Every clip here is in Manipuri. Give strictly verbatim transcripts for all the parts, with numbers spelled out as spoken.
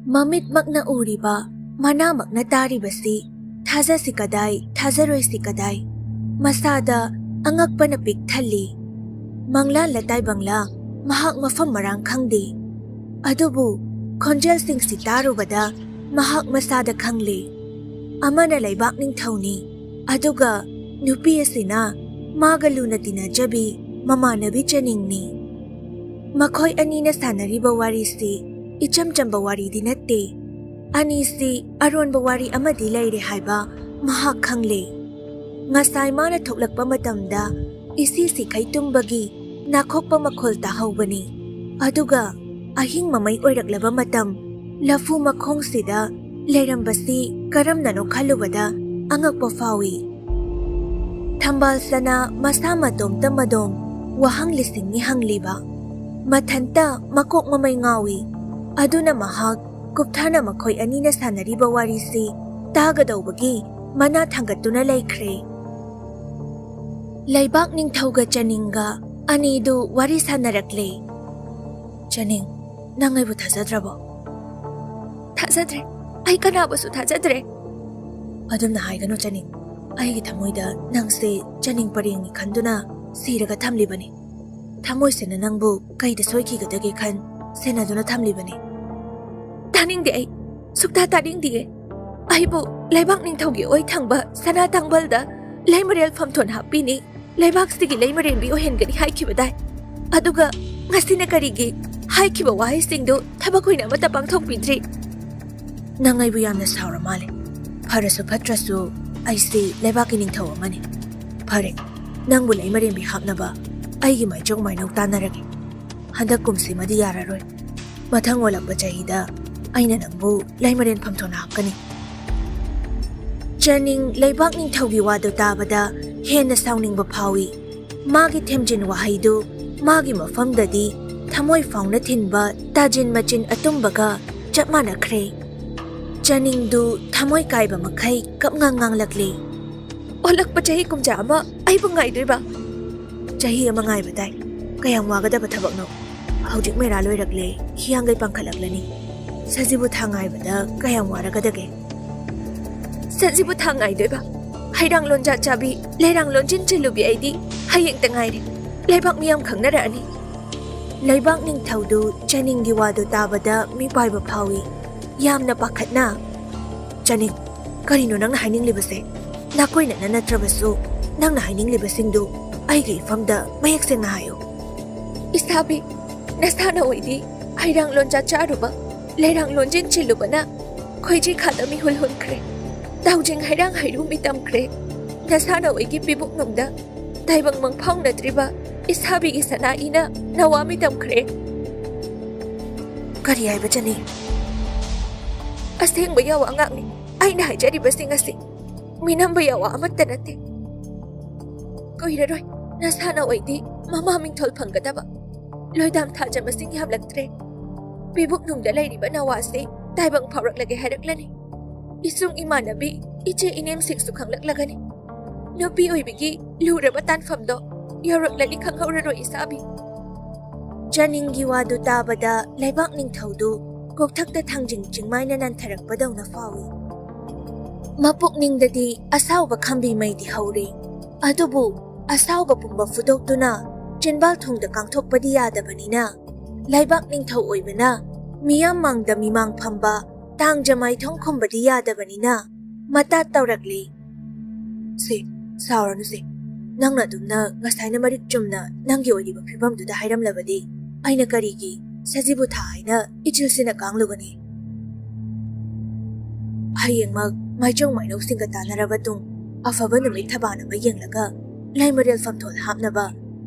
ꯃꯃꯤꯠꯃꯛꯅ ꯎꯔꯤꯕ, ꯃꯅꯥꯃꯛꯅ ꯇꯥꯔꯤꯕꯁꯤ ꯊꯥꯖꯁꯤ ꯀꯗꯥꯏ, ꯊꯥꯖꯔꯣꯏꯁꯤ ꯀꯗꯥꯏ? ꯃꯁꯥꯗ ꯑꯉꯛꯄꯅ ꯄꯤꯛ ꯊꯜꯂꯤ꯫ ꯃꯪꯂꯥꯟꯂ ꯇꯥꯏꯕꯪꯂ ꯃꯍꯥꯛ ꯃꯐꯝ ꯃꯔꯥꯡ ꯈꯪꯗꯦ꯫ ꯑꯗꯨꯕꯨ ꯈꯣꯟꯖꯦꯜꯁꯤꯡꯁꯤ ꯇꯥꯔꯨꯕꯗ ꯃꯍꯥꯛ ꯃꯁꯥꯗ ꯈꯪꯂꯦ꯫ ꯑꯃꯅ ꯂꯩꯕꯥꯛ ꯅꯤꯡꯊꯧꯅꯤ, ꯑꯗꯨꯒ ꯅꯨꯄꯤ ꯑꯁꯤꯅ ꯃꯥꯒ ꯂꯨꯅ ꯇꯤꯟꯅꯖꯕꯤ ꯃꯃꯥꯟꯅꯕꯤ ꯆꯅꯤꯡꯅꯤ꯫ ꯃꯈꯣꯏ ꯑꯅꯤꯅ ꯁꯥꯟꯅꯔꯤꯕ ꯋꯥꯔꯤꯁꯤ ꯏꯆꯝ ꯆꯝꯕ ꯋꯥꯔꯤꯗꯤ ꯅꯠꯇꯦ꯫ ꯑꯅꯤꯁꯤ ꯑꯔꯣꯟꯕ ꯋꯥꯔꯤ ꯑꯃꯗꯤ ꯂꯩꯔꯦ ꯍꯥꯏꯕ ꯃꯍꯥꯛ ꯈꯪꯂꯦ꯫ ꯉꯁꯥꯏ ꯃꯥꯅ ꯊꯣꯛꯂꯛꯄ ꯃꯇꯝꯗ ꯏꯁꯤ ꯁꯤꯈꯩ ꯇꯨꯝꯕꯒꯤ ꯅꯥꯈꯣꯛꯄ ꯃꯈꯣꯜ ꯇꯥꯍꯧꯕꯅꯤ꯫ ꯑꯗꯨꯒ ꯑꯍꯤꯡ ꯃꯃꯩ ꯑꯣꯏꯔꯛꯂꯕ ꯃꯇꯝ ꯂꯐꯨ ꯃꯈꯣꯡꯁꯤꯗ ꯂꯩꯔꯝꯕꯁꯤ ꯀꯔꯝꯅꯅꯣ ꯈꯜꯂꯨꯕꯗ ꯑꯉꯛꯄ ꯐꯥꯎꯏ꯫ ꯊꯝꯕꯥꯜ ꯁꯅꯥ ꯃꯁꯥ ꯃꯇꯣꯝꯇ ꯃꯗꯣꯝ ꯋꯥꯍꯪ ꯂꯤꯁꯤꯡꯅꯤ ꯍꯪꯂꯤꯕ꯫ ꯃꯊꯟꯇ ꯃꯀꯣꯛ ꯃꯃꯩ ꯉꯥꯎꯏ꯫ ꯑꯗꯨꯅ ꯃꯍꯥꯛ ꯀꯨꯞꯊꯅ ꯃꯈꯣꯏ ꯑꯅꯤꯅ ꯁꯥꯟꯅꯔꯤꯕ ꯋꯥꯔꯤꯁꯤ ꯇꯥꯒꯗꯧꯕꯒꯤ ꯃꯅꯥ ꯊꯥꯡꯒꯠꯇꯨꯅ ꯂꯩꯈ꯭ꯔꯦ꯫ ꯂꯩꯕꯥꯛ ꯅꯤꯡꯊꯧꯒ ꯆꯅꯤꯡꯒ ꯑꯅꯤꯗꯨ ꯋꯥꯔꯤ ꯁꯥꯟꯅꯔꯛꯂꯦ꯫ ꯆꯅꯤꯡ, ꯅꯪ ꯑꯩꯕꯨ ꯊꯥꯖꯗ꯭ꯔꯕꯣ? ꯊꯥꯖꯗ꯭ꯔꯦ꯫ ꯑꯩ ꯀꯅꯥꯕꯨꯁꯨ ꯊꯥꯖꯗ꯭ꯔꯦ꯫ ꯑꯗꯨꯝꯅ ꯍꯥꯏꯒꯅꯨ ꯆꯅꯤꯡ꯫ ꯑꯩꯒꯤ ꯊꯃꯣꯏꯗ ꯅꯪꯁꯦ ꯆꯅꯤꯡ ꯄꯔꯦꯡꯅꯤ ꯈꯟꯗꯨꯅ ꯁꯤꯔꯒ ꯊꯝꯂꯤꯕꯅꯤ꯫ ꯊꯃꯣꯏꯁꯤꯅ ꯅꯪꯕꯨ ꯀꯩꯗ ꯁꯣꯏꯈꯤꯒꯗꯒꯦ ꯈꯟ ꯁꯦꯟꯅꯗꯨꯅ ꯊꯝꯂꯤꯕꯅꯤ꯫ ꯇꯥꯅꯤꯡꯗꯦ ꯑꯩ꯫ ꯁꯨꯛꯇꯥ ꯇꯥꯅꯤꯡꯗꯤꯌꯦ꯫ ꯑꯩꯕꯨ ꯂꯩꯕꯥꯛ ꯅꯤꯡꯊꯧꯒꯤ ꯑꯣꯏ ꯊꯪꯕ ꯁꯅꯥ ꯇꯥꯡꯕꯜꯗ ꯂꯩꯃꯔꯦꯜ ꯐꯝꯊꯣꯟ ꯍꯥꯞꯄꯤꯅꯤ, ꯂꯩꯕꯥꯛꯁꯤꯒꯤ ꯂꯩꯃꯔꯦꯟꯕꯤ ꯑꯣꯏꯍꯟꯒꯅꯤ ꯍꯥꯏꯈꯤꯕꯗꯥꯏ? ꯑꯗꯨꯒ ꯉꯁꯤꯅ ꯀꯔꯤꯒꯤ ꯍꯥꯏꯈꯤꯕ ꯋꯥꯍꯩꯁꯤꯡꯗꯨ ꯊꯕꯛ ꯑꯣꯏꯅ ꯑꯃꯠꯇ ꯄꯥꯡꯊꯣꯛꯄꯤꯗ꯭ꯔꯤ? ꯅꯪ ꯑꯩꯕꯨ ꯌꯥꯝꯅ ꯁꯥꯎꯔ ꯃꯥꯜꯂꯦ꯫ ꯐꯔꯁꯨ ꯐꯠꯇ꯭ꯔꯁꯨ ꯑꯩꯁꯤ ꯂꯩꯕꯥꯛꯀꯤ ꯅꯤꯡꯊꯧ ꯑꯃꯅꯤ꯫ ꯐꯔꯦ, ꯅꯪꯕꯨ ꯂꯩꯃꯔꯦꯟꯕꯤ ꯍꯥꯞꯅꯕ ꯑꯩꯒꯤ ꯃꯥꯏꯆꯧ ꯃꯥꯏꯅꯧ ꯇꯥꯟꯅꯔꯒꯦ꯫ ꯍꯟꯗꯛ ꯀꯨꯝꯁꯤꯃꯗꯤ ꯌꯥꯔꯔꯣꯏ꯫ ꯃꯊꯪ ꯑꯣꯜꯂꯛꯄ ꯆꯍꯤꯗ ꯑꯩꯅ ꯅꯪꯕꯨ ꯂꯩꯃꯔꯦꯟ ꯐꯝꯊꯣꯟ ꯍꯥꯞꯀꯅꯤ꯫ ꯆꯅꯤꯡ ꯂꯩꯕꯥꯛ ꯅꯤꯡꯊꯧꯒꯤ ꯋꯥꯗꯨ ꯇꯥꯕꯗ ꯍꯦꯟꯅ ꯁꯥꯎꯅꯤꯡꯕ ꯐꯥꯎꯏ꯫ ꯃꯥꯒꯤ ꯊꯦꯝꯖꯤꯟ ꯋꯥꯍꯩꯗꯨ ꯃꯥꯒꯤ ꯃꯐꯝꯗꯗꯤ ꯊꯃꯣꯏ ꯐꯥꯎꯅ ꯊꯤꯟꯕ ꯇꯥꯖꯤꯟ ꯃꯆꯤꯟ ꯑꯇꯨꯝꯕꯒ ꯆꯞ ꯃꯥꯟꯅꯈ꯭ꯔꯦ꯫ ꯆꯅꯤꯡꯗꯨ ꯊꯃꯣꯏ ꯀꯥꯏꯕ ꯃꯈꯩ ꯀꯞꯉꯥꯡ ꯉꯥꯡꯂꯛꯂꯦ꯫ ꯑꯣꯜꯂꯛꯄ ꯆꯍꯤ ꯀꯨꯝꯖꯥ ꯑꯃ ꯑꯩꯕꯨ ꯉꯥꯏꯗꯣꯏꯕ? ꯆꯍꯤ ꯑꯃ ꯉꯥꯏꯕ ꯇꯥꯏ꯫ ꯀꯌꯥꯝ ꯋꯥꯒꯗꯕ ꯊꯕꯛꯅꯣ? ꯍꯧꯖꯤꯛ ꯃꯩꯔꯥ ꯂꯣꯏꯔꯛꯂꯦ, ꯍꯤꯌꯥꯡꯒꯩ ꯄꯥꯡꯈꯠꯂꯛꯂꯅꯤ꯫ ꯁꯖꯤꯕꯨ ꯊꯥ ꯉꯥꯏꯕꯗ ꯀꯌꯥꯝ ꯋꯥꯔꯒꯗꯒꯦ? ꯁꯖꯤꯕꯨ ꯊꯥ ꯉꯥꯏꯗꯣꯏꯕ? ꯍꯩꯔꯥꯡ ꯂꯣꯟꯖꯥ ꯆꯥꯕꯤ, ꯂꯩꯔꯥꯡ ꯂꯣꯟꯖꯤꯟ ꯆꯤꯜꯂꯨꯕꯤ ꯑꯩꯗꯤ ꯍꯌꯦꯡꯇ ꯉꯥꯏꯔꯦ꯫ ꯂꯩꯕꯥꯛ ꯃꯤꯌꯥꯝ ꯈꯪꯅꯔꯛꯑꯅꯤ꯫ ꯂꯩꯕꯥꯛ ꯅꯤꯡꯊꯧꯗꯨ ꯆꯅꯤꯡꯒꯤ ꯋꯥꯗꯨ ꯇꯥꯕꯗ ꯃꯤꯄꯥꯏꯕ ꯐꯥꯎꯏ꯫ ꯌꯥꯝꯅ ꯄꯥꯈꯠꯅ, "ꯆꯅꯤꯡ, ꯀꯔꯤꯅꯣ ꯅꯪꯅ ꯍꯥꯏꯅꯤꯡꯂꯤꯕꯁꯦ? ꯅꯥꯀꯣꯏꯅꯅ ꯅꯠꯇ꯭ꯔꯕꯁꯨ ꯅꯪꯅ ꯍꯥꯏꯅꯤꯡꯂꯤꯕꯁꯤꯡꯗꯨ ꯑꯩꯒꯤ ꯏꯐꯝꯗ ꯃꯌꯦꯛ ꯁꯦꯡꯅ ꯍꯥꯏꯌꯨ꯫" "ꯏꯁꯥꯕꯤ, ꯅꯁꯥꯅ ꯑꯣꯏꯗꯤ ꯍꯩꯔꯥꯡ ꯂꯣꯟꯖꯥ ꯆꯥꯔꯨꯕ, ꯂꯩꯔꯥꯡ ꯂꯣꯟꯖꯤꯟ ꯆꯤꯜꯂꯨꯕꯅ ꯈꯣꯏꯖꯤ ꯈꯥꯗ ꯃꯤꯍꯨꯜ ꯍꯨꯟꯈ꯭ꯔꯦ꯫ ꯇꯥꯎꯖꯤꯡ ꯍꯩꯔꯥꯡ ꯍꯩꯔꯨ ꯃꯤꯇꯝꯈ꯭ꯔꯦ꯫ ꯅꯁꯥꯅ ꯑꯣꯏꯒꯤ ꯄꯤꯕꯨꯛ ꯅꯨꯡꯗ ꯇꯥꯏꯕꯪ ꯃꯪ ꯐꯥꯎꯅꯗ꯭ꯔꯤꯕ ꯏꯁꯥꯕꯤꯒꯤ ꯁꯅꯥ ꯏꯅ ꯅꯋꯥ ꯃꯤꯇꯝꯈ꯭ꯔꯦ꯫" "ꯀꯔꯤ ꯍꯥꯏꯕ ꯆꯅꯤꯡ?" "ꯑꯁꯦꯡꯕ ꯌꯥꯋꯥ ꯉꯥꯛꯅꯤ ꯑꯩꯅ ꯍꯥꯏꯖꯔꯤꯕꯁꯤꯡ ꯑꯁꯤ꯫ ꯃꯤꯅꯝꯕ ꯌꯥꯋꯥ ꯑꯃꯠꯇ ꯅꯠꯇꯦ꯫ ꯀꯨꯏꯔꯔꯣꯏ ꯅꯁꯥꯅ ꯑꯣꯏꯗꯤ ꯃꯃꯥ ꯃꯤꯡꯊꯣꯜ ꯐꯪꯒꯗꯕ꯫ ꯂꯣꯏꯗꯥꯝ ꯊꯥꯖ ꯃꯁꯤꯡ ꯌꯥꯝꯂꯛꯇ꯭ꯔꯦ꯫ ꯄꯤꯕꯨꯛ ꯅꯨꯡꯗ ꯂꯩꯔꯤꯕ ꯅꯋꯥꯁꯦ ꯇꯥꯏꯕꯪ ꯐꯥꯎꯔꯛꯂꯒꯦ ꯍꯥꯏꯔꯛꯂꯅꯤ꯫ ꯏꯁꯨꯡ ꯏꯃꯥꯟꯅꯕꯤ, ꯏꯆꯦ ꯏꯅꯦꯝꯁꯤꯡꯁꯨ ꯈꯪꯂꯛꯂꯒꯅꯤ꯫ ꯅꯨꯄꯤ ꯑꯣꯏꯕꯤꯒꯤ ꯂꯨꯔꯕ ꯇꯥꯟꯐꯝꯗꯣ ꯌꯧꯔꯛꯂꯅꯤ ꯈꯪꯍꯧꯔꯔꯣꯏ ꯏꯁꯥꯕꯤ꯫" ꯆꯅꯤꯡꯒꯤ ꯋꯥꯗꯨ ꯇꯥꯕꯗ ꯂꯩꯕꯥꯛ ꯅꯤꯡꯊꯧꯗꯨ ꯀꯣꯛꯊꯛꯇ ꯊꯥꯡꯖꯤꯡ ꯆꯤꯡꯃꯥꯏꯅ ꯅꯟꯊꯔꯛꯄꯗꯧꯅ ꯐꯥꯎꯏ꯫ ꯃꯄꯨꯛꯅꯤꯡꯗꯗꯤ ꯑꯁꯥꯎꯕ ꯈꯝꯕꯤ ꯃꯩꯗꯤ ꯍꯧꯔꯤ꯫ ꯑꯗꯨꯕꯨ ꯑꯁꯥꯎꯕ ꯄꯨꯝꯕ ꯐꯨꯗꯣꯛꯇꯨꯅ ꯆꯤꯟꯕꯥꯜ ꯊꯣꯡꯗ ꯀꯥꯡꯊꯣꯛꯄꯗꯤ ꯌꯥꯗꯕꯅꯤꯅ, ꯂꯩꯕꯥꯛ ꯅꯤꯡꯊꯧ ꯑꯣꯏꯕꯅ ꯃꯤꯌꯥꯝ ꯃꯥꯡꯗ ꯃꯤꯃꯥꯡ ꯐꯝꯕ ꯇꯥꯡꯖ ꯃꯥꯏꯊꯣꯡ ꯈꯨꯝꯕꯗꯤ ꯌꯥꯗꯕꯅꯤꯅ ꯃꯇꯥꯠ ꯇꯧꯔꯛꯂꯤ꯫ "ꯁꯦ, ꯁꯥꯎꯔꯅꯨꯁꯦ꯫ ꯅꯪꯅ ꯑꯗꯨꯝꯅ ꯉꯁꯥꯏꯅ ꯃꯔꯤꯛ ꯆꯨꯝꯅ ꯅꯪꯒꯤ ꯑꯣꯏꯔꯤꯕ ꯐꯤꯕꯝꯗꯨꯗ ꯍꯥꯏꯔꯝꯂꯕꯗꯤ ꯑꯩꯅ ꯀꯔꯤꯒꯤ ꯁꯖꯤꯕꯨ ꯊꯥ ꯍꯥꯏꯅ ꯏꯆꯤꯜꯁꯤꯅ ꯀꯥꯡꯂꯨꯒꯅꯤ?" ꯍꯌꯦꯡꯃꯛ ꯃꯥꯏꯆꯧ ꯃꯥꯏꯅꯧꯁꯤꯡꯒ ꯇꯥꯟꯅꯔꯕ ꯇꯨꯡ, ꯑꯐꯕ ꯅꯨꯃꯤꯠ ꯊꯕꯥꯟ ꯑꯃ ꯌꯦꯡꯂꯒ ꯂꯩꯃꯔꯦꯜ ꯐꯝꯊꯣꯜ ꯍꯥꯞꯅꯕ,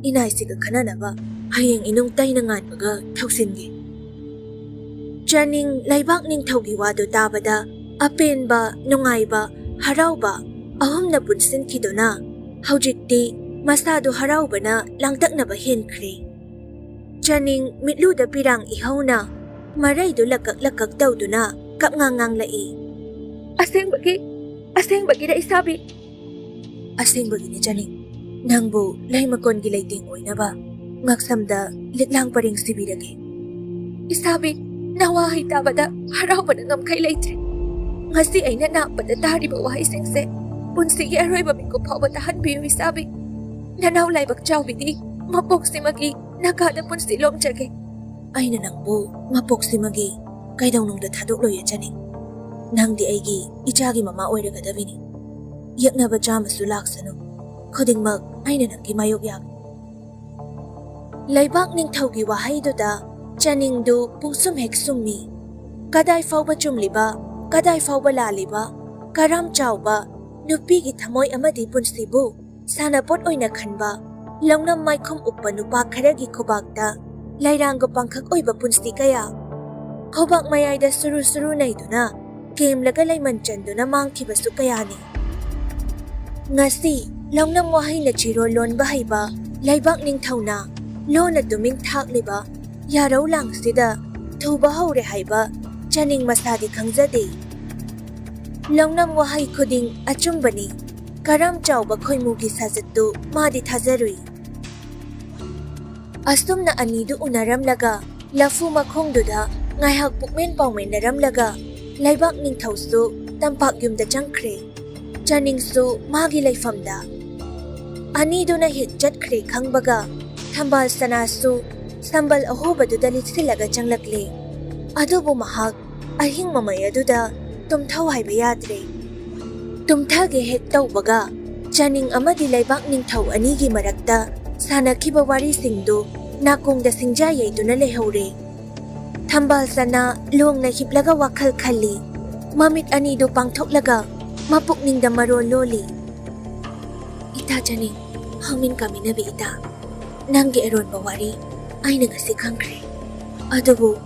ꯏꯅꯥꯏꯁꯤꯒ ꯈꯟꯅꯅꯕ ꯍꯌꯦꯡ ꯏꯅꯨꯡ ꯇꯩꯅ ꯉꯥꯟꯕꯒ ꯊꯧꯁꯤꯟꯒꯦ꯫ ꯆꯅꯤꯡ ꯂꯩꯕꯥꯛ ꯅꯤꯡꯊꯧꯒꯤ ꯋꯥꯗꯨ ꯇꯥꯕꯗ ꯑꯄꯦꯟꯕ, ꯅꯨꯡꯉꯥꯏꯕ, ꯍꯔꯥꯎꯕ ꯑꯍꯨꯝꯅ ꯄꯨꯟꯁꯤꯟꯈꯤꯗꯨꯅ ꯍꯧꯖꯤꯛꯇꯤ ꯃꯁꯥꯗꯨ ꯍꯔꯥꯎꯕꯅ ꯂꯥꯡꯇꯛꯅꯕ ꯍꯦꯟꯈ꯭ꯔꯦ꯫ ꯆꯅꯤꯡ ꯃꯤꯠꯂꯨꯗ ꯄꯤꯔꯥꯡ ꯏꯍꯧꯅ ꯃꯔꯩꯗꯨ ꯂꯀꯛ ꯂꯀꯛ ꯇꯧꯗꯨꯅ ꯀꯞꯉꯥꯡ ꯉꯥꯡꯂꯛꯏ꯫ "ꯑꯁꯦꯡꯕꯒꯤ, ꯑꯁꯦꯡꯕꯒꯤꯔ ꯏꯁꯥꯕꯤ?" "ꯑꯁꯦꯡꯕꯒꯤꯅꯤ ꯆꯅꯤꯡ꯫ ꯅꯪꯕꯨ ꯂꯩ ꯃꯀꯣꯟꯒꯤ ꯂꯩꯇꯦꯡ ꯑꯣꯏꯅꯕ ꯉꯛꯁꯝꯗ ꯂꯤꯛꯂꯥꯡ ꯄꯔꯦꯡ ꯁꯤꯕꯤꯔꯒꯦ꯫" "ꯏꯁꯥꯕꯤ, ꯅꯋꯥꯍꯩ ꯇꯥꯕꯗ ꯍꯔꯥꯎꯕꯅ ꯉꯝꯈꯩ ꯂꯩꯇ꯭ꯔꯦ꯫ ꯉꯁꯤ ꯑꯩꯅ ꯅꯥꯛꯄꯗ ꯇꯥꯔꯤꯕ ꯋꯥꯍꯩꯁꯤꯡꯁꯦ ꯄꯨꯟꯁꯤꯒꯤ ꯑꯔꯣꯏꯕ ꯃꯤꯀꯨꯞ ꯐꯥꯎꯕ ꯇꯥꯍꯟꯕꯤꯌꯨ ꯏꯆꯥꯕꯤ꯫ ꯅꯅꯥꯎ ꯂꯥꯏꯕꯛ ꯆꯥꯎꯕꯤꯗꯤ ꯃꯄꯣꯛꯁꯤꯃꯒꯤ ꯅꯀꯥꯗ ꯄꯨꯟꯁꯤ ꯂꯣꯝꯖꯒꯦ꯫ ꯑꯩꯅ ꯅꯪꯕꯨ ꯃꯄꯣꯛꯁꯤꯃꯒꯤ ꯀꯩꯗꯧꯅꯨꯡꯗ ꯊꯥꯗꯣꯛꯂꯣꯏꯌꯦ ꯆꯅꯤꯡ꯫ ꯅꯪꯗꯤ ꯑꯩꯒꯤ ꯏꯆꯥꯒꯤ ꯃꯃꯥ ꯑꯣꯏꯔꯒꯗꯕꯤꯅꯤ꯫ ꯌꯦꯛꯅꯕ ꯆꯥꯝꯃꯁꯨ ꯂꯥꯛꯁꯅꯨ, ꯈꯨꯗꯤꯡꯃꯛ ꯑꯩꯅ ꯅꯪꯒꯤ ꯃꯥꯌꯣꯛ ꯌꯥꯒꯅꯤ꯫ ꯂꯩꯕꯥꯛ ꯅꯤꯡꯊꯧꯒꯤ ꯋꯥꯍꯩꯗꯨꯗ ꯆꯅꯤꯡꯗꯨ ꯄꯨꯡꯁꯨꯝ ꯍꯦꯛ ꯁꯨꯝꯃꯤ꯫ ꯀꯗꯥꯏ ꯐꯥꯎꯕ ꯆꯨꯝꯂꯤꯕ, ꯀꯗꯥꯏ ꯐꯥꯎꯕ ꯂꯥꯜꯂꯤꯕ, ꯀꯔꯝ ꯆꯥꯎꯕ ꯅꯨꯄꯤꯒꯤ ꯊꯃꯣꯏ ꯑꯃꯗꯤ ꯄꯨꯟꯁꯤꯕꯨ ꯁꯥꯟꯅꯄꯣꯠ ꯑꯣꯏꯅ ꯈꯟꯕ ꯂꯧꯅꯝ ꯃꯥꯏꯈꯨꯝ ꯎꯞꯄ ꯅꯨꯄꯥ ꯈꯔꯒꯤ ꯈꯨꯕꯥꯛꯇ ꯂꯩꯔꯥꯡꯒ ꯄꯥꯡꯈꯛ ꯑꯣꯏꯕ ꯄꯨꯟꯁꯤ ꯀꯌꯥ, ꯈꯨꯕꯥꯛ ꯃꯌꯥꯏꯗ ꯁꯨꯔꯨ ꯁꯨꯔꯨ ꯅꯩꯗꯨꯅ ꯀꯦꯝꯂꯒ ꯂꯩꯃꯟ ꯆꯟꯗꯨꯅ ꯃꯥꯡꯈꯤꯕꯁꯨ ꯀꯌꯥꯅꯤ꯫ ꯉꯁꯤ ꯂꯧꯅꯝ ꯋꯥꯍꯩꯅ ꯆꯤꯔꯣꯜ ꯂꯣꯟꯕ ꯍꯩꯕ ꯂꯩꯕꯥꯛ ꯅꯤꯡꯊꯧꯅ ꯂꯣꯟꯅ ꯇꯨꯃꯤꯟ ꯊꯥꯛꯂꯤꯕ ꯌꯥꯔꯧ ꯂꯥꯡꯁꯤꯗ ꯊꯨꯕ ꯍꯧꯔꯦ ꯍꯥꯏꯕ ꯆꯅꯤꯡ ꯃꯁꯥꯗꯤ ꯈꯪꯖꯗꯦ꯫ ꯂꯧꯅꯝ ꯋꯥꯍꯩ ꯈꯨꯗꯤꯡ ꯑꯆꯨꯝꯕꯅꯤ꯫ ꯀꯔꯝ ꯆꯥꯎꯕ ꯈꯣꯏꯃꯨꯒꯤ ꯁꯥꯖꯠꯇꯨ ꯃꯥꯗꯤ ꯊꯥꯖꯔꯨꯏ꯫ ꯑꯁꯨꯝꯅ ꯑꯅꯤꯗꯨ ꯎꯅꯔꯝꯂꯒ ꯂꯐꯨ ꯃꯈꯣꯡꯗꯨꯗ ꯉꯥꯏꯍꯥꯛ ꯄꯨꯛꯃꯦꯟ ꯄꯥꯎꯃꯦꯟꯅꯔꯝꯂꯒ ꯂꯩꯕꯥꯛ ꯅꯤꯡꯊꯧꯁꯨ ꯇꯝꯄꯥꯛ ꯌꯨꯝꯗ ꯆꯪꯈ꯭ꯔꯦ꯫ ꯆꯅꯤꯡꯁꯨ ꯃꯥꯒꯤ ꯂꯩꯐꯝꯗ꯫ ꯑꯅꯤꯗꯨꯅ ꯍꯦꯛ ꯆꯠꯈ꯭ꯔꯦ ꯈꯪꯕꯒ ꯊꯝꯕꯥꯜ ꯁꯅꯥꯁꯨ ꯁꯝꯕꯜ ꯑꯍꯣꯕꯗꯨꯗ ꯂꯤꯠꯁꯤꯜꯂꯒ ꯆꯪꯂꯛꯂꯦ꯫ ꯑꯗꯨꯕꯨ ꯃꯍꯥꯛ ꯑꯍꯤꯡ ꯃꯃꯩ ꯑꯗꯨꯗ ꯇꯨꯝꯊꯧ ꯍꯥꯏꯕ ꯌꯥꯗ꯭ꯔꯦ꯫ ꯇꯨꯝꯊꯒꯦ ꯍꯦꯛ ꯇꯧꯕꯒ ꯆꯅꯤꯡ ꯑꯃꯗꯤ ꯂꯩꯕꯥꯛ ꯅꯤꯡꯊꯧ ꯑꯅꯤꯒꯤ ꯃꯔꯛꯇ ꯁꯥꯟꯅꯈꯤꯕ ꯋꯥꯔꯤꯁꯤꯡꯗꯨ ꯅꯥꯀꯣꯡꯗ ꯁꯤꯡꯖꯥ ꯌꯩꯗꯨꯅ ꯂꯩꯍꯧꯔꯦ꯫ ꯊꯝꯕꯥꯜ ꯁꯅꯥ ꯂꯣꯡꯅ ꯍꯤꯞꯂꯒ ꯋꯥꯈꯜ ꯈꯜꯂꯤ꯫ ꯃꯃꯤꯠ ꯑꯅꯤꯗꯨ ꯄꯥꯡꯊꯣꯛꯂꯒ ꯃꯄꯨꯛꯅꯤꯡꯗ ꯃꯔꯣꯜ ꯂꯣꯜꯂꯤ꯫ ꯏꯇꯥ ꯆꯅꯤꯡ, ꯍꯧꯃꯤꯟ ꯀꯥꯃꯤꯟꯅꯕꯤ ꯏꯇꯥ, ꯅꯪꯒꯤ ꯑꯔꯣꯟꯕ ꯋꯥꯔꯤ ꯑꯩꯅ ꯉꯁꯤ ꯈꯪꯈ꯭ꯔꯦ꯫ ꯑꯗꯨꯕꯨ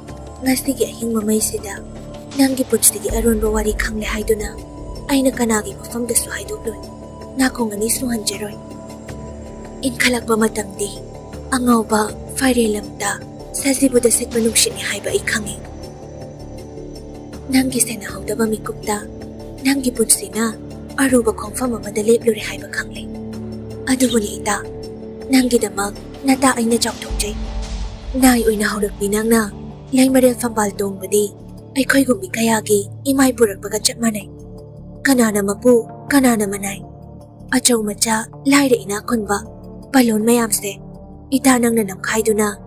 ꯉꯁꯤꯒꯤ ꯑꯍꯤꯡ ꯃꯃꯩꯁꯤꯗ ꯅꯪꯒꯤ ꯄꯨꯟꯁꯤꯒꯤ ꯑꯔꯣꯟꯕ ꯋꯥꯔꯤ ꯈꯪꯂꯦ ꯍꯥꯏꯗꯨꯅ ꯑꯩꯅ ꯀꯅꯥꯒꯤ ꯃꯐꯝꯗꯁꯨ ꯍꯥꯏꯗꯣꯛꯂꯣꯏ, ꯅꯥꯀꯣꯡ ꯑꯅꯤ ꯁꯨꯍꯟꯖꯔꯣꯏ꯫ ꯏꯟꯈꯠꯂꯛꯄ ꯃꯇꯝꯗꯤ ꯑꯉꯧꯕ ꯐꯥꯏꯔꯦꯜ ꯂꯝꯇ ꯁꯖꯤꯕꯨꯗ ꯁꯤꯠꯄ ꯅꯨꯡꯁꯤꯠꯅꯤ ꯍꯥꯏꯕ ꯑꯩ ꯈꯪꯏ꯫ ꯅꯪꯒꯤ ꯁꯦꯟꯅꯍꯧꯗꯕ ꯃꯤꯀꯨꯞꯇ ꯅꯪꯒꯤ ꯄꯨꯟꯁꯤꯅ ꯑꯔꯨꯕ ꯈꯣꯡꯐꯝ ꯑꯃꯗ ꯂꯦꯞꯂꯨꯔꯦ ꯍꯥꯏꯕ ꯈꯪꯂꯦ꯫ ꯑꯗꯨꯕꯨꯅꯤ ꯏꯇꯥ, ꯅꯪꯒꯤꯗꯃꯛ ꯅꯇꯥ ꯑꯩꯅ ꯆꯥꯎꯊꯣꯛꯆꯩ꯫ ꯅꯥꯏ ꯑꯣꯏꯅ ꯍꯧꯔꯛꯄꯤ ꯅꯪꯅ ꯂꯩꯃꯔꯦꯜ ꯐꯝꯕꯥꯜ ꯇꯣꯡꯕꯗꯤ ꯑꯩꯈꯣꯏꯒꯨꯝꯕꯤ ꯀꯌꯥꯒꯤ ꯏꯃꯥꯏ ꯄꯨꯔꯛꯄꯒ ꯆꯞ ꯃꯥꯟꯅꯩ꯫ ꯀꯅꯥꯅ ꯃꯄꯨ, ꯀꯅꯥꯅ ꯃꯅꯥꯏ, ꯑꯆꯧ ꯃꯆꯥ, ꯂꯥꯏꯔ ꯏꯅꯥꯛ ꯈꯨꯟꯕ ꯄꯥꯂꯣꯟ ꯃꯌꯥꯝꯁꯦ ꯏꯇꯥ ꯅꯪꯅ ꯅꯝꯈꯥꯏꯗꯨꯅ,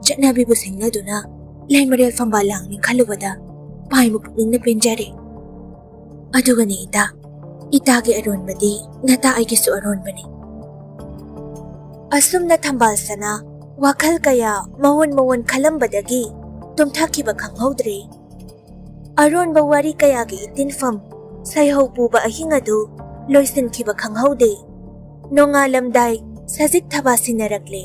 ꯆꯠꯅꯕꯤꯕꯨ ꯁꯤꯡꯅꯗꯨꯅ ꯂꯩꯃꯔꯦꯜ ꯐꯝꯕꯥꯜ ꯂꯥꯡꯅꯤ ꯈꯜꯂꯨꯕꯗ ꯄꯥꯏꯃꯨ ꯄꯨꯛꯅꯤꯡꯅ ꯄꯦꯟꯖꯔꯦ꯫ ꯑꯗꯨꯒꯅꯤ ꯏꯇꯥ, ꯏꯇꯥꯒꯤ ꯑꯔꯣꯟꯕꯗꯤ ꯅꯇꯥ ꯑꯩꯒꯤꯁꯨ ꯑꯔꯣꯟꯕꯅꯤ꯫ ꯑꯁꯨꯝꯅ ꯊꯝꯕꯥꯜ ꯁꯅꯥ ꯋꯥꯈꯜ ꯀꯌꯥ ꯃꯑꯣꯟ ꯃꯑꯣꯟ ꯈꯜꯂꯝꯕꯗꯒꯤ ꯇꯨꯝꯊꯈꯤꯕ ꯈꯪꯍꯧꯗ꯭ꯔꯦ꯫ ꯑꯔꯣꯟꯕ ꯋꯥꯔꯤ ꯀꯌꯥꯒꯤ ꯏꯇꯤꯟꯐꯝ ꯁꯩꯍꯧ ꯄꯨꯕ ꯑꯍꯤꯡ ꯑꯗꯨ ꯂꯣꯏꯁꯤꯟꯈꯤꯕ ꯈꯪꯍꯧꯗꯦ꯫ ꯅꯣꯡꯉꯥꯜꯂꯝꯗꯥꯏ ꯁꯖꯤꯛ ꯊꯕꯥ ꯁꯤꯟꯅꯔꯛꯂꯦ꯫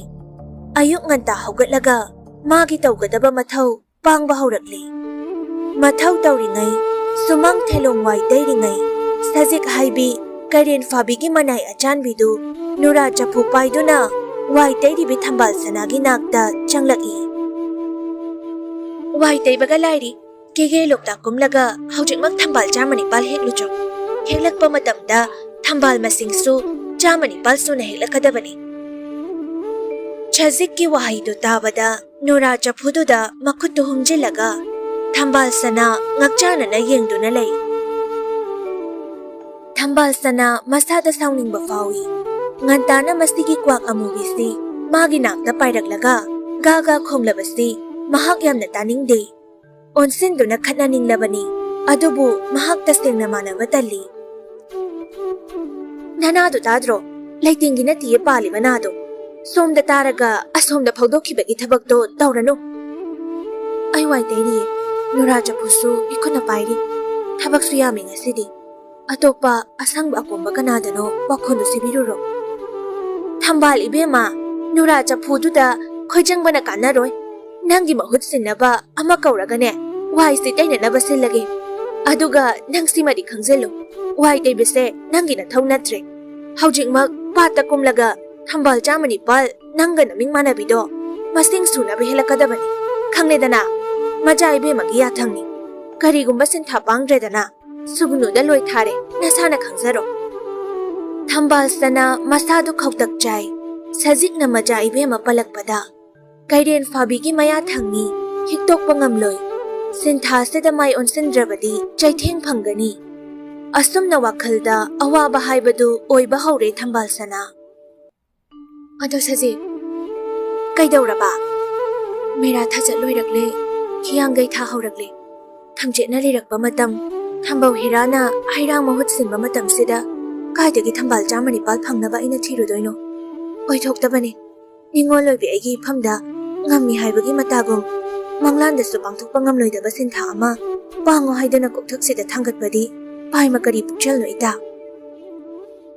ꯑꯌꯨꯛ ꯉꯟꯇꯥ ꯍꯧꯒꯠꯂꯒ ꯃꯥꯒꯤ ꯇꯧꯒꯗꯕ ꯃꯊꯧ ꯄꯥꯡꯕ ꯍꯧꯔꯛꯂꯦ꯫ ꯃꯊꯧ ꯇꯧꯔꯤꯉꯩ, ꯁꯨꯃꯥꯡ ꯊꯦꯂꯣꯡ ꯋꯥꯏ ꯇꯩꯔꯤꯉꯩ, ꯁꯖꯤꯛ ꯍꯥꯏꯕꯤ ꯀꯩꯔꯦꯟ ꯐꯥꯕꯤꯒꯤ ꯃꯅꯥꯏ ꯑꯆꯥꯟꯕꯤꯗꯨ ꯅꯨꯔꯥ ꯆꯐꯨ ꯄꯥꯏꯗꯨꯅ ꯋꯥꯏ ꯇꯩꯔꯤꯕꯤ ꯊꯝꯕꯥꯜ ꯁꯅꯥꯒꯤ ꯅꯥꯛꯇ ꯆꯪꯂꯛꯏ꯫ "ꯋꯥꯏ ꯇꯩꯕꯒ ꯂꯥꯏꯔꯤ, ꯀꯦꯒꯦ ꯂꯣꯛꯇꯥꯛ ꯀꯨꯝꯂꯒ ꯍꯧꯖꯤꯛꯃꯛ ꯊꯝꯕꯥꯜ ꯆꯥꯝꯃ ꯅꯤꯄꯥꯜ ꯍꯦꯛꯂꯨꯆꯣ꯫ ꯍꯦꯛꯂꯛꯄ ꯃꯇꯝꯗ ꯊꯝꯕꯥꯜ ꯃꯁꯤꯡꯁꯨ ꯆꯥꯝꯃ ꯅꯤꯄꯥꯜ ꯁꯨꯅ ꯍꯦꯛꯂꯛꯀꯗꯕꯅꯤ꯫" ꯁꯖꯤꯛꯀꯤ ꯋꯥꯍꯩꯗꯨ ꯇꯥꯕꯗ ꯅꯨꯔꯥ ꯆꯐꯨꯗꯨꯗ ꯃꯈꯨꯠꯇꯨ ꯍꯨꯝꯖꯤꯜꯂꯒ ꯊꯝꯕꯥꯜ ꯁꯅꯥ ꯉꯛꯆꯥꯅꯅ ꯌꯦꯡꯗꯨꯅ ꯂꯩ꯫ ꯊꯝꯕꯥꯜ ꯁꯅꯥ ꯃꯁꯥꯗ ꯁꯥꯎꯅꯤꯡꯕ ꯐꯥꯎꯏ꯫ ꯉꯟꯇꯥꯅ ꯃꯁꯤꯒꯤ ꯀ꯭ꯋꯥꯛ ꯑꯃꯨꯕꯤꯁꯤ ꯃꯥꯒꯤ ꯅꯥꯛꯇ ꯄꯥꯏꯔꯛꯂꯒ ꯒꯥ ꯒꯥ ꯈꯣꯡꯂꯕꯁꯤ ꯃꯍꯥꯛ ꯌꯥꯝꯅ ꯇꯥꯅꯤꯡꯗꯦ꯫ ꯑꯣꯟꯁꯤꯟꯗꯨꯅ ꯈꯠꯅꯅꯤꯡꯂꯕꯅꯤ, ꯑꯗꯨꯕꯨ ꯃꯍꯥꯛ ꯇꯁꯦꯡꯅ ꯃꯥꯟꯅꯕ ꯇꯜꯂꯤ꯫ "ꯅꯅꯥꯗꯨ ꯇꯥꯗ꯭ꯔꯣ? ꯂꯩꯇꯦꯡꯒꯤ ꯅꯠꯇꯤꯌꯦ ꯄꯥꯜꯂꯤꯕ ꯅꯥꯗꯣ꯫ ꯁꯣꯝꯗ ꯇꯥꯔꯒ ꯑꯁꯣꯝꯗ ꯐꯧꯗꯣꯛꯈꯤꯕꯒꯤ ꯊꯕꯛꯇꯣ ꯇꯧꯔꯅꯨ꯫" "ꯑꯩ ꯋꯥꯏ ꯇꯩꯔꯤꯌꯦ, ꯅꯨꯔꯥ ꯆꯐꯨꯁꯨ ꯏꯈꯨꯠꯅ ꯄꯥꯏꯔꯤ꯫ ꯊꯕꯛꯁꯨ ꯌꯥꯝꯃꯤ ꯉꯁꯤꯗꯤ꯫ ꯑꯇꯣꯞꯄ ꯑꯁꯪꯕ ꯑꯀꯣꯝꯕ ꯀꯅꯥꯗꯅꯣ ꯋꯥꯈꯣꯟꯗꯨ ꯁꯤꯕꯤꯔꯨꯔꯣ꯫" "ꯊꯝꯕꯥꯜ ꯏꯕꯦꯝꯃ, ꯅꯨꯔꯥ ꯆꯐꯨꯗꯨꯗ ꯈꯣꯏꯖꯪꯕꯅ ꯀꯥꯟꯅꯔꯣꯏ꯫ ꯅꯪꯒꯤ ꯃꯍꯨꯠ ꯁꯤꯟꯅꯕ ꯑꯃ ꯀꯧꯔꯒꯅꯦ, ꯋꯥꯏꯁꯤ ꯇꯩꯅꯅꯕ ꯁꯤꯜꯂꯒꯦ꯫ ꯑꯗꯨꯒ ꯅꯪ ꯁꯤꯃꯗꯤ ꯈꯪꯖꯤꯜꯂꯨ, ꯋꯥꯏ ꯇꯩꯕꯁꯦ ꯅꯪꯒꯤ ꯅꯊꯧ ꯅꯠꯇ꯭ꯔꯦ꯫ ꯍꯧꯖꯤꯛꯃꯛ ꯄꯥꯠꯇ ꯀꯨꯝꯂꯒ ꯊꯝꯕꯥꯜ ꯆꯥꯝꯃ ꯅꯤꯄꯥꯜ ꯅꯪꯒ ꯅꯃꯤꯡ ꯃꯥꯟꯅꯕꯤꯗꯣ ꯃꯁꯤꯡ ꯁꯨꯅꯕ ꯍꯦꯜꯂꯛꯀꯗꯕꯅꯤ, ꯈꯪꯂꯦꯗꯅ? ꯃꯆꯥ ꯏꯕꯦꯝꯃꯒꯤ ꯌꯥꯊꯪꯅꯤ꯫ ꯀꯔꯤꯒꯨꯝꯕ ꯁꯤꯟꯊꯥ ꯄꯥꯡꯗ꯭ꯔꯦꯗꯅ, ꯁꯨꯒꯅꯨꯗ ꯂꯣꯏ ꯊꯥꯔꯦ, ꯅꯁꯥꯅ ꯈꯪꯖꯔꯣ꯫" ꯊꯝꯕꯥꯜ ꯁꯅꯥ ꯃꯁꯥꯗꯨ ꯈꯧꯇꯛ ꯆꯥꯏ꯫ ꯁꯖꯤꯛꯅ ꯃꯆꯥ ꯏꯕꯦꯝꯃ ꯄꯜꯂꯛꯄꯗ ꯀꯩꯔꯦꯟ ꯐꯥꯕꯤꯒꯤ ꯃꯌꯥ ꯊꯪꯉꯤ꯫ ꯍꯤꯛꯇꯣꯛꯄ ꯉꯝꯂꯣꯏ꯫ ꯁꯤꯟꯊꯥꯁꯤꯗ ꯃꯥꯏ ꯑꯣꯟꯁꯤꯟꯗ꯭ꯔꯕꯗꯤ ꯆꯩꯊꯦꯡ ꯐꯪꯒꯅꯤ꯫ ꯑꯁꯨꯝꯅ ꯋꯥꯈꯜꯗ ꯑꯋꯥꯕ ꯍꯥꯏꯕꯗꯨ ꯑꯣꯏꯕ ꯍꯧꯔꯦ ꯊꯝꯕꯥꯜ ꯁꯅꯥ꯫ ꯑꯗꯣ ꯁꯖꯤꯛ, ꯀꯩꯗꯧꯔꯕ? ꯃꯦꯔꯥ ꯊꯥꯆꯠ ꯂꯣꯏꯔꯛꯂꯦ, ꯍꯤꯌꯥꯡꯒꯩ ꯊꯥ ꯍꯧꯔꯛꯂꯦ꯫ ꯊꯝꯆꯦꯠꯅ ꯂꯤꯔꯛꯄ ꯃꯇꯝ, ꯊꯝꯕꯧ ꯍꯤꯔꯥꯅ ꯍꯩꯔꯥꯡ ꯃꯍꯨꯠ ꯁꯤꯟꯕ ꯃꯇꯝꯁꯤꯗ ꯀꯥꯏꯗꯒꯤ ꯊꯝꯕꯥꯜ ꯆꯥꯝꯃ ꯅꯤꯄꯥꯜ ꯐꯪꯅꯕ ꯑꯩꯅ ꯊꯤꯔꯨꯗꯣꯏꯅꯣ? ꯑꯣꯏꯊꯣꯛꯇꯕꯅꯤ꯫ ꯅꯤꯉꯣꯜ ꯑꯣꯏꯕꯤ ꯑꯩꯒꯤ ꯏꯐꯝꯗ ꯉꯝꯃꯤ ꯍꯥꯏꯕꯒꯤ ꯃꯇꯥꯒꯨꯝ ꯃꯪꯂꯥꯟꯗꯁꯨ ꯄꯥꯡꯊꯣꯛꯄ ꯉꯝꯂꯣꯏꯗꯕ ꯁꯤꯟꯊꯥ ꯑꯃ ꯄꯥꯡꯉꯣ ꯍꯥꯏꯗꯨꯅ ꯀꯣꯛꯊꯛꯁꯤꯗ ꯊꯥꯡꯒꯠꯄꯗꯤ ꯄꯥꯏꯃ ꯀꯔꯤ ꯄꯨꯛꯆꯦꯜꯅꯣ ꯏꯇꯥ?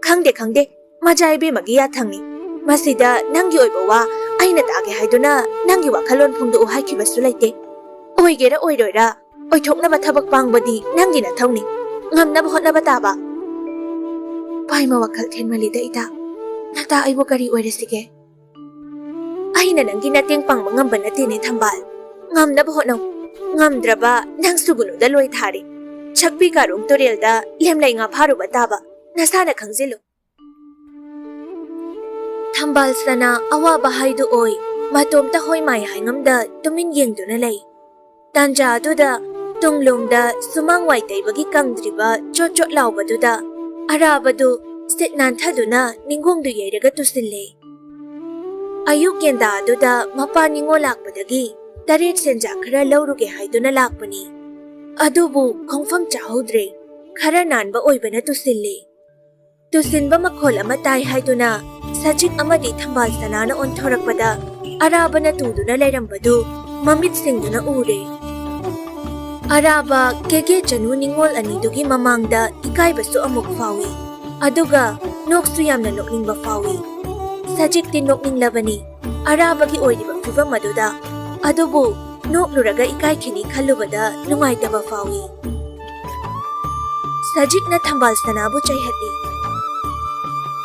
ꯈꯪꯗꯦ, ꯈꯪꯗꯦ꯫ ꯃꯆꯥ ꯏꯕꯦꯝꯃꯒꯤ ꯌꯥꯊꯪꯅꯤ꯫ ꯃꯁꯤꯗ ꯅꯪꯒꯤ ꯑꯣꯏꯕ ꯋꯥ ꯑꯩꯅ ꯇꯥꯒꯦ ꯍꯥꯏꯗꯨꯅ ꯅꯪꯒꯤ ꯋꯥꯈꯜꯂꯣꯟ ꯐꯣꯡꯗꯣꯛꯎ ꯍꯥꯏꯈꯤꯕꯁꯨ ꯂꯩꯇꯦ꯫ ꯑꯣꯏꯒꯦꯔꯥ ꯑꯣꯏꯔꯣꯏꯔꯥ, ꯑꯣꯏꯊꯣꯛꯅꯕ ꯊꯕꯛ ꯄꯥꯡꯕꯗꯤ ꯅꯪꯒꯤ ꯅꯊꯧꯅꯤ꯫ ꯉꯝꯅꯕ ꯍꯣꯠꯅꯕ ꯇꯥꯕ꯫ ꯄꯥꯏꯃ ꯋꯥꯈꯜ ꯊꯦꯟꯃꯜꯂꯤꯗ ꯏꯇꯥ꯫ ꯅꯇꯥ ꯑꯩꯕꯨ ꯀꯔꯤ ꯑꯣꯏꯔꯁꯤꯒꯦ? ꯑꯩꯅ ꯅꯪꯒꯤ ꯃꯇꯦꯡ ꯄꯥꯡꯕ ꯉꯝꯕ ꯅꯠꯇꯦꯅꯦ ꯊꯝꯕꯥꯜ꯫ ꯉꯝꯅꯕ ꯍꯣꯠꯅꯧ꯫ ꯉꯝꯗ꯭ꯔꯕ ꯅꯪ ꯁꯨꯒꯨꯅꯨꯗ ꯂꯣꯏ ꯊꯥꯔꯦ꯫ ꯁꯛꯄꯤ ꯀꯥꯔꯣꯡ ꯇꯨꯔꯦꯜꯗ ꯂꯦꯝꯂꯩ ꯉꯥ ꯐꯥꯔꯨꯕ ꯇꯥꯕ꯫ ꯅꯁꯥꯅ ꯈꯪꯖꯤꯜꯂꯨ꯫ ꯊꯝꯕꯥꯜ ꯁꯅꯥ ꯑꯋꯥꯕ ꯍꯥꯏꯗꯨ ꯑꯣꯏ, ꯃꯇꯣꯝꯇ ꯍꯣꯏ ꯃꯥꯏ ꯍꯥꯏꯉꯝꯗ ꯇꯨꯃꯤꯟ ꯌꯦꯡꯗꯨꯅ ꯂꯩ꯫ ꯇꯥꯟꯖꯥ ꯑꯗꯨꯗ ꯇꯨꯡꯂꯣꯝꯗ ꯁꯨꯃꯥꯡ ꯋꯥꯏ ꯇꯩꯕꯒꯤ ꯀꯪꯗ꯭ꯔꯤꯕ ꯆꯣꯠ ꯆꯣꯠ ꯂꯥꯎꯕꯗꯨꯗ ꯑꯔꯥꯕꯗꯨ ꯁꯤꯠ ꯅꯥꯟꯊꯗꯨꯅ ꯅꯤꯡꯒꯣꯡꯗꯨ ꯌꯩꯔꯒ ꯇꯨꯁꯤꯜꯂꯦ꯫ ꯑꯌꯨꯛ ꯌꯦꯟꯗꯥ ꯑꯗꯨꯗ ꯃꯄꯥ ꯅꯤꯉꯣꯜ ꯂꯥꯛꯄꯗꯒꯤ ꯇꯔꯦꯠ ꯁꯦꯟꯖꯥ ꯈꯔ ꯂꯧꯔꯨꯒꯦ ꯍꯥꯏꯗꯨꯅ ꯂꯥꯛꯄꯅꯤ꯫ ꯑꯗꯨꯕꯨ ꯈꯣꯡꯐꯝ ꯆꯥꯍꯧꯗ꯭ꯔꯦ꯫ ꯈꯔ ꯅꯥꯟꯕ ꯑꯣꯏꯕꯅ ꯇꯨꯁꯤꯜꯂꯦ꯫ ꯇꯨꯁꯤꯟꯕ ꯃꯈꯣꯜ ꯑꯃ ꯇꯥꯏ ꯍꯥꯏꯗꯨꯅ ꯁꯖꯤꯛ ꯑꯃꯗꯤ ꯊꯝꯕꯥꯜ ꯁꯅꯥꯅ ꯑꯣꯟꯊꯣꯔꯛꯄꯗ ꯑꯔꯥꯕꯅ ꯇꯨꯗꯨꯅ ꯂꯩꯔꯝꯕꯗꯨ ꯃꯃꯤꯠ ꯁꯤꯡꯗꯨꯅ ꯎꯔꯦ꯫ ꯑꯔꯥꯕ ꯀꯦꯒꯦ ꯆꯅꯨ ꯅꯤꯉꯣꯜ ꯑꯅꯤꯗꯨꯒꯤ ꯃꯃꯥꯡꯗ ꯏꯀꯥꯏꯕꯁꯨ ꯑꯃꯨꯛ ꯐꯥꯎꯏ, ꯑꯗꯨꯒ ꯅꯣꯛꯁꯨ ꯌꯥꯝꯅ ꯅꯣꯛꯅꯤꯡꯕ ꯐꯥꯎꯏ꯫ ꯁꯖꯤꯛꯇꯤ ꯅꯣꯛꯅꯤꯡꯂꯕꯅꯤ꯫ ꯑꯔꯥꯕꯒꯤ ꯑꯣꯏꯔꯤꯕ ꯐꯤꯕꯝ ꯑꯗꯨꯗ꯫ ꯑꯗꯨꯕꯨ ꯅꯣꯛꯂꯨꯔꯒ ꯏꯀꯥꯏꯈꯤꯅꯤ ꯈꯜꯂꯨꯕꯗ ꯅꯨꯡꯉꯥꯏꯇꯕ ꯐꯥꯎꯏ꯫ ꯁꯖꯤꯛꯅ ꯊꯝꯕꯥꯜ ꯁꯅꯥꯕꯨ ꯆꯩꯍꯠꯂꯤ꯫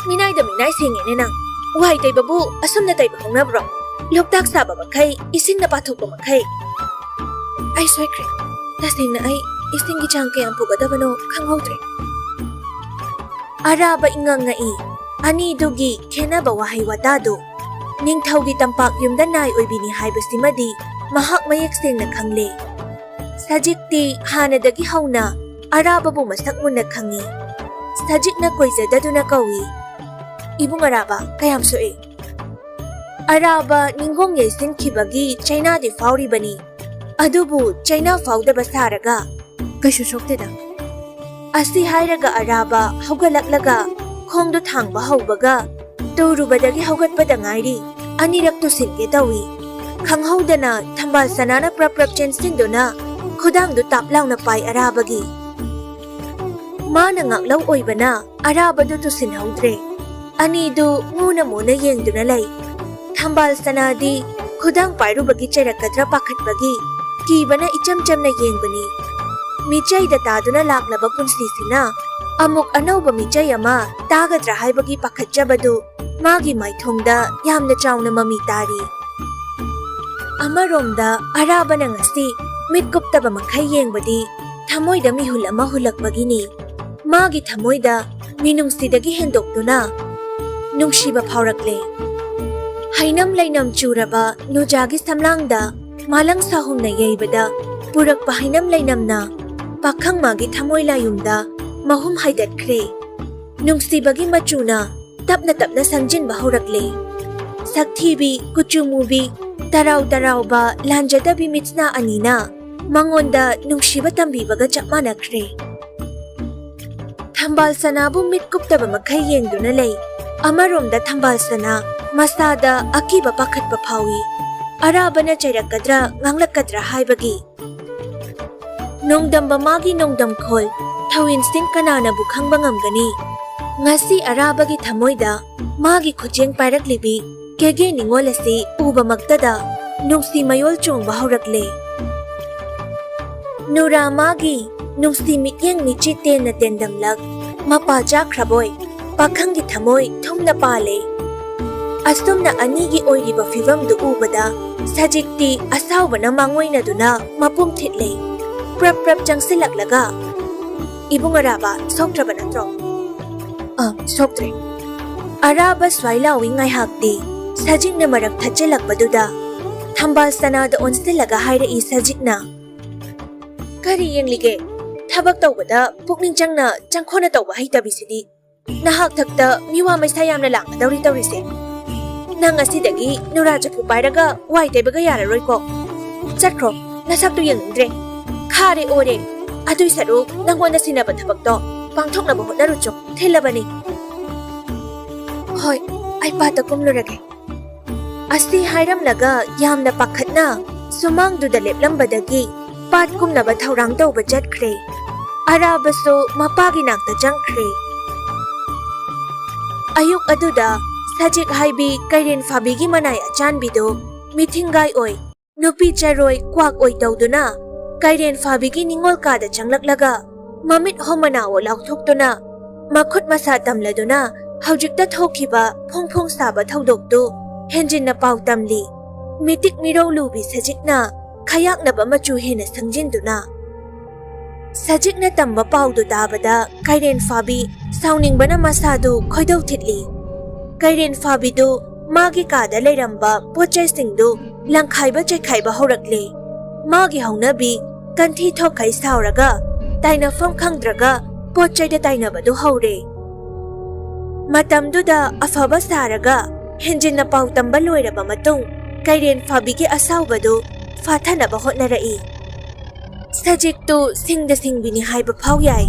"ꯃꯤꯅꯥꯏꯗ ꯃꯤꯅꯥꯏ ꯁꯦꯡꯉꯦꯅꯦ ꯅꯪ꯫ ꯋꯥꯏ ꯇꯩꯕꯕꯨ ꯑꯁꯨꯝꯅ ꯇꯩꯕ ꯍꯧꯅꯕ꯭ꯔꯣ? ꯂꯣꯛꯇꯥꯛ ꯁꯥꯕ ꯃꯈꯩ, ꯏꯁꯤꯡꯅ ꯄꯥꯊꯣꯛꯄ ꯃꯈꯩ꯫ ꯑꯩ ꯁꯣꯏꯈ꯭ꯔꯦ꯫ ꯇꯁꯦꯡꯅ ꯑꯩ ꯏꯁꯤꯡꯒꯤ ꯆꯥꯡ ꯀꯌꯥꯝ ꯄꯨꯒꯗꯕꯅꯣ ꯈꯪꯍꯧꯗ꯭ꯔꯦ꯫" ꯑꯔꯥꯕ ꯏꯉꯛ ꯉꯛꯏ꯫ ꯑꯅꯤꯗꯨꯒꯤ ꯈꯦꯟꯅꯕ ꯋꯥꯍꯩ ꯋꯥꯇꯥꯗꯨ꯫ ꯅꯤꯡꯊꯧꯒꯤ ꯇꯝꯄꯥꯛ ꯌꯨꯝꯗ ꯅꯥꯏ ꯑꯣꯏꯕꯤꯅꯤ ꯍꯥꯏꯕꯁꯤꯃꯗꯤ ꯃꯍꯥꯛ ꯃꯌꯦꯛ ꯁꯦꯡꯅ ꯈꯪꯂꯦ꯫ ꯁꯖꯤꯛꯇꯤ ꯍꯥꯟꯅꯗꯒꯤ ꯍꯧꯅ ꯑꯔꯥꯕꯕꯨ ꯃꯁꯛ ꯃꯨꯟꯅ ꯈꯪꯏ꯫ ꯁꯖꯤꯛꯅ ꯀꯣꯏꯖꯗꯗꯨꯅ ꯀꯧꯏ, "ꯏꯕꯨꯡ ꯑꯔꯥꯕ, ꯀꯌꯥꯝ ꯁꯣꯛꯏ?" ꯑꯔꯥꯕ ꯅꯤꯡꯒꯣꯡ ꯌꯩꯁꯤꯟꯈꯤꯕꯒꯤ ꯆꯩꯅꯥꯗꯤ ꯐꯥꯎꯔꯤꯕꯅꯤ, ꯑꯗꯨꯕꯨ ꯆꯩꯅꯥ ꯐꯥꯎꯗꯕ ꯁꯥꯔꯒ, "ꯀꯩꯁꯨ ꯁꯣꯛꯇꯦꯗ"꯫ ꯑꯁꯤ ꯍꯥꯏꯔꯒ ꯑꯔꯥꯕ ꯍꯧꯒꯠꯂꯛꯂꯒ ꯈꯣꯡꯗꯨ ꯊꯥꯡꯕ ꯍꯧꯕꯒ, ꯇꯨꯔꯨꯕꯗꯒꯤ ꯍꯧꯒꯠꯄꯗ ꯉꯥꯏꯔꯤ, ꯑꯅꯤꯔꯛ ꯇꯨꯁꯤꯟꯒꯦ ꯇꯧꯏ꯫ ꯈꯪꯍꯧꯗꯅ ꯊꯝꯕꯥꯜ ꯁꯅꯥꯅ ꯄ꯭ꯔꯞ ꯄ꯭ꯔꯞ ꯆꯦꯟꯁꯤꯟꯗꯨꯅ ꯈꯨꯗꯥꯡꯗꯨ ꯇꯥꯞ ꯂꯥꯎꯅ ꯄꯥꯏ ꯑꯔꯥꯕꯒꯤ꯫ ꯃꯥꯅ ꯉꯥꯛꯂꯧ ꯑꯣꯏꯕꯅ ꯑꯔꯥꯕꯗꯨ ꯇꯨꯁꯤꯟꯍꯧꯗ꯭ꯔꯦ꯫ ꯑꯅꯤꯗꯨ ꯃꯨꯅ ꯃꯨꯅ ꯌꯦꯡꯗꯨꯅ ꯂꯩ꯫ ꯊꯝꯕꯥꯜ ꯁꯅꯥꯗꯤ ꯈꯨꯗꯥꯡ ꯄꯥꯏꯔꯨꯕꯒꯤ ꯆꯩꯔꯛꯀꯗ꯭ꯔꯥ ꯄꯥꯈꯠꯄꯒꯤ ꯀꯤꯕꯅ ꯏꯆꯝ ꯆꯝꯅ ꯌꯦꯡꯕꯅꯤ꯫ ꯃꯤꯆꯩꯗ ꯇꯥꯗꯨꯅ ꯂꯥꯛꯂꯕ ꯄꯨꯟꯁꯤꯁꯤꯅ ꯑꯃꯨꯛ ꯑꯅꯧꯕ ꯃꯤꯆꯩ ꯑꯃ ꯇꯥꯒꯗ꯭ꯔꯥ ꯍꯥꯏꯕꯒꯤ ꯄꯥꯈꯠꯆꯕꯗꯨ ꯃꯥꯒꯤ ꯃꯥꯏꯊꯣꯡꯗ ꯌꯥꯝꯅ ꯆꯥꯎꯅ ꯃꯃꯤ ꯇꯥꯔꯤ꯫ ꯑꯃꯔꯣꯝꯗ ꯑꯔꯥꯕꯅ ꯉꯁꯤ ꯃꯤꯠ ꯀꯨꯞꯇꯕ ꯃꯈꯩ ꯌꯦꯡꯕꯗꯤ ꯊꯃꯣꯏꯗ ꯃꯤꯍꯨꯜ ꯑꯃ ꯍꯨꯜꯂꯛꯄꯒꯤꯅꯤ꯫ ꯃꯥꯒꯤ ꯊꯃꯣꯏꯗ ꯃꯤꯅꯨꯡꯁꯤꯗꯒꯤ ꯍꯦꯟꯗꯣꯛꯇꯨꯅ ꯅꯨꯡꯁꯤꯕ ꯐꯥꯎꯔꯛꯂꯦ꯫ ꯍꯩꯅꯝ ꯂꯩꯅꯝ ꯆꯨꯔꯕ ꯅꯨꯖꯥꯒꯤ ꯁꯝꯂꯥꯡꯗ ꯃꯥꯂꯪ ꯁꯥꯍꯨꯝꯅ ꯌꯩꯕꯗ ꯄꯨꯔꯛꯄ ꯍꯩꯅꯝ ꯂꯩꯅꯝꯅ ꯄꯥꯈꯪ ꯃꯥꯒꯤ ꯊꯃꯣꯏ ꯂꯥꯌꯨꯝꯗ ꯃꯍꯨꯝ ꯍꯥꯏꯗꯠꯈ꯭ꯔꯦ꯫ ꯅꯨꯡꯁꯤꯕꯒꯤ ꯃꯆꯨꯅ ꯇꯞꯅ ꯇꯞꯅ ꯁꯪꯖꯤꯟꯕ ꯍꯧꯔꯛꯂꯦ꯫ ꯁꯛꯊꯤꯕꯤ, ꯀꯨꯆꯨ ꯃꯨꯕꯤ, ꯇꯔꯥꯎ ꯇꯔꯥꯎꯕ, ꯂꯥꯟꯖꯗꯕꯤ ꯃꯤꯠꯁꯅꯥ ꯑꯅꯤꯅ ꯃꯉꯣꯟꯗ ꯅꯨꯡꯁꯤꯕ ꯇꯝꯕꯤꯕꯒ ꯆꯞ ꯃꯥꯟꯅꯈ꯭ꯔꯦ꯫ ꯊꯝꯕꯥꯜ ꯁꯅꯥꯕꯨ ꯃꯤꯠ ꯀꯨꯞꯇꯕ ꯃꯈꯩ ꯌꯦꯡꯗꯨꯅ ꯂꯩ꯫ ꯑꯃꯔꯣꯝꯗ ꯊꯝꯕꯥꯜ ꯁꯅꯥ ꯃꯁꯥꯗ ꯑꯀꯤꯕ ꯄꯥꯈꯠꯄ ꯐꯥꯎꯏ꯫ ꯑꯔꯥꯕꯅ ꯆꯩꯔꯛꯀꯗ꯭ꯔꯥ ꯉꯥꯡꯂꯛꯀꯗ꯭ꯔꯥ ꯍꯥꯏꯕꯒꯤ꯫ ꯅꯣꯡꯗꯝꯕ ꯃꯥꯒꯤ ꯅꯣꯡꯗꯝꯈꯣꯜ ꯊꯧꯏꯟꯁꯤꯡ ꯀꯅꯥꯅꯕꯨ ꯈꯪꯕ ꯉꯝꯒꯅꯤ? ꯉꯁꯤ ꯑꯔꯥꯕꯒꯤ ꯊꯃꯣꯏꯗ ꯃꯥꯒꯤ ꯈꯨꯠꯆꯦꯡ ꯄꯥꯏꯔꯛꯂꯤꯕꯤ ꯀꯦꯒꯦ ꯅꯤꯉꯣꯜ ꯑꯁꯤ ꯎꯕꯃꯛꯇꯗ ꯅꯨꯡꯁꯤ ꯃꯌꯣꯜ ꯆꯣꯡꯕ ꯍꯧꯔꯛꯂꯦ꯫ ꯅꯨꯔꯥ ꯃꯥꯒꯤ ꯅꯨꯡꯁꯤ ꯃꯤꯠꯌꯦꯡ ꯃꯤꯆꯤ ꯇꯦꯟꯅ ꯇꯦꯟꯗꯝꯂꯛ, ꯃꯄꯥ ꯆꯥꯈ꯭ꯔꯕꯣꯏ, ꯄꯥꯈꯪꯒꯤ ꯊꯃꯣꯏ ꯊꯨꯝꯅ ꯄꯥꯜꯂꯦ꯫ ꯑꯁꯨꯝꯅ ꯑꯅꯤꯒꯤ ꯑꯣꯏꯔꯤꯕ ꯐꯤꯚꯝꯗꯨ ꯎꯕꯗ ꯁꯖꯤꯛꯇꯤ ꯑꯁꯥꯎꯕꯅ ꯃꯥꯡꯑꯣꯏꯅꯗꯨꯅ ꯃꯄꯨꯝ ꯊꯤꯠꯂꯦ꯫ ꯄ꯭ꯔꯞ ꯄ꯭ꯔꯞ ꯆꯪꯁꯤꯜꯂꯛꯂꯒ, "ꯏꯕꯨꯡ ꯑꯔꯥꯕ, ꯁꯣꯛꯇ꯭ꯔꯕ ꯅꯠꯇ꯭ꯔꯣ?" "ꯑ, ꯁꯣꯛꯇ꯭ꯔꯦ꯫" ꯑꯔꯥꯕ ꯁ꯭ꯋꯥꯏ ꯂꯥꯎꯏ ꯉꯥꯏꯍꯥꯛꯇꯤ꯫ ꯁꯖꯤꯛꯅ ꯃꯔꯛ ꯊꯠꯆꯤꯜꯂꯛꯄꯗꯨꯗ ꯊꯝꯕꯥꯜ ꯁꯅꯥꯗ ꯑꯣꯟꯁꯤꯜꯂꯒ ꯍꯥꯏꯔꯛꯏ ꯁꯖꯤꯛꯅ꯫ "ꯀꯔꯤ ꯌꯦꯡꯂꯤꯒꯦ? ꯊꯕꯛ ꯇꯧꯕꯗ ꯄꯨꯛꯅꯤꯡ ꯆꯪꯅ ꯆꯪꯈꯣꯟꯅ ꯇꯧꯕ ꯍꯩꯇꯕꯤꯁꯤꯗꯤ꯫ ꯅꯍꯥꯛ ꯊꯛꯇ ꯃꯤꯋꯥ ꯃꯩꯁꯥ ꯌꯥꯝꯅ ꯂꯥꯡꯒꯗꯧꯔꯤ ꯇꯧꯔꯤꯁꯦ꯫ ꯅꯪ ꯑꯁꯤꯗꯒꯤ ꯅꯨꯔꯥ ꯆꯐꯨ ꯄꯥꯏꯔꯒ ꯋꯥꯏ ꯇꯩꯕꯒ ꯌꯥꯔꯔꯣꯏꯀꯣ꯫ ꯆꯠꯈ꯭ꯔꯣ, ꯅꯁꯛꯇꯨ ꯌꯦꯡꯅꯤꯡꯗ꯭ꯔꯦ꯫ ꯈꯥꯔꯦ ꯑꯣꯔꯦ꯫ ꯑꯗꯨꯏ ꯁꯔꯨꯛ ꯅꯪꯉꯣꯟꯗ ꯁꯤꯟꯅꯕ ꯊꯕꯛꯇꯣ ꯄꯥꯡꯊꯣꯛꯅꯕ ꯍꯣꯠꯅꯔꯨꯆꯣ꯫ ꯊꯤꯜꯂꯕꯅꯤ꯫ ꯍꯣꯏ, ꯑꯩ ꯄꯥꯠꯇ ꯀꯨꯝꯂꯨꯔꯒꯦ꯫" ꯑꯁꯤ ꯍꯥꯏꯔꯝꯂꯒ ꯌꯥꯝꯅ ꯄꯥꯈꯠꯅ ꯁꯨꯃꯥꯡꯗꯨꯗ ꯂꯦꯞꯂꯝꯕꯗꯒꯤ ꯄꯥꯠ ꯀꯨꯝꯅꯕ ꯊꯧꯔꯥꯡ ꯇꯧꯕ ꯆꯠꯈ꯭ꯔꯦ꯫ ꯑꯔꯥꯕꯁꯨ ꯃꯄꯥꯒꯤ ꯅꯥꯛꯇ ꯆꯪꯈ꯭ꯔꯦ꯫ ꯑꯌꯨꯛ ꯑꯗꯨꯗ ꯁꯖꯤꯛ ꯍꯥꯏꯕꯤ ꯀꯩꯔꯦꯟ ꯐꯥꯕꯤꯒꯤ ꯃꯅꯥꯏ ꯑꯆꯥꯟꯕꯤꯗꯨ ꯃꯤꯊꯤꯡꯒꯥꯏ ꯑꯣꯏ, ꯅꯨꯄꯤ ꯆꯔꯣꯏ ꯀ꯭ꯋꯥꯛ ꯑꯣꯏ ꯇꯧꯗꯨꯅ ꯀꯩꯔꯦꯟ ꯐꯥꯕꯤꯒꯤ ꯅꯤꯡꯉꯣꯜ ꯀꯥꯗ ꯆꯪꯂꯛꯂꯒ ꯃꯃꯤꯠ ꯍꯣꯝ ꯃꯅꯥꯑꯣ ꯂꯥꯎꯊꯣꯛꯇꯨꯅ ꯃꯈꯨꯠ ꯃꯁꯥ ꯇꯝꯂꯗꯨꯅ ꯍꯧꯖꯤꯛꯇ ꯊꯣꯛꯈꯤꯕ ꯐꯣꯡ ꯐꯣꯡ ꯁꯥꯕ ꯊꯧꯗꯣꯛꯇꯨ ꯍꯦꯟꯖꯤꯟꯅ ꯄꯥꯎ ꯇꯝꯂꯤ꯫ ꯃꯤꯇꯤꯛ ꯃꯤꯔꯧ ꯂꯨꯕꯤ ꯁꯖꯤꯛꯅ ꯈꯌꯥꯛꯅꯕ ꯃꯆꯨ ꯍꯦꯟꯅ ꯁꯪꯖꯤꯟꯗꯨꯅ꯫ ꯁꯖꯤꯛꯅ ꯇꯝꯕ ꯄꯥꯎꯗꯨ ꯇꯥꯕꯗ ꯀꯩꯔꯦꯟ ꯐꯥꯕꯤ ꯁꯥꯎꯅꯤꯡꯕꯅ ꯃꯁꯥꯗꯨ ꯈꯣꯏꯗꯧ ꯊꯤꯠꯂꯤ꯫ ꯀꯩꯔꯦꯟ ꯐꯥꯕꯤꯗꯨ ꯃꯥꯒꯤ ꯀꯥꯗ ꯂꯩꯔꯝꯕ ꯄꯣꯠ ꯆꯩꯁꯤꯡꯗꯨ ꯂꯪꯈꯥꯏꯕ ꯆꯩꯈꯥꯏꯕ ꯍꯧꯔꯛꯂꯦ꯫ ꯃꯥꯒꯤ ꯍꯧꯅꯕꯤ ꯀꯟꯊꯤ ꯊꯣꯛꯈꯩ ꯁꯥꯎꯔꯒ ꯇꯥꯏꯅꯐꯝ ꯈꯪꯗ꯭ꯔꯒ ꯄꯣꯠ ꯆꯩꯗ ꯇꯥꯏꯅꯕꯗꯨ ꯍꯧꯔꯦ꯫ ꯃꯇꯝꯗꯨꯗ ꯑꯐꯕ ꯁꯥꯔꯒ ꯍꯦꯟꯖꯤꯟꯅ ꯄꯥꯎ ꯇꯝꯕ ꯂꯣꯏꯔꯕ ꯃꯇꯨꯡ ꯀꯩꯔꯦꯟ ꯐꯥꯕꯤꯒꯤ ꯑꯁꯥꯎꯕꯗꯨ ꯐꯥꯊꯅꯕ ꯍꯣꯠꯅꯔꯛꯏ꯫ ꯁꯖꯤꯛꯇꯨ ꯁꯤꯡꯗ ꯁꯤꯡꯕꯤꯅꯤ ꯍꯥꯏꯕ ꯐꯥꯎ ꯌꯥꯏ꯫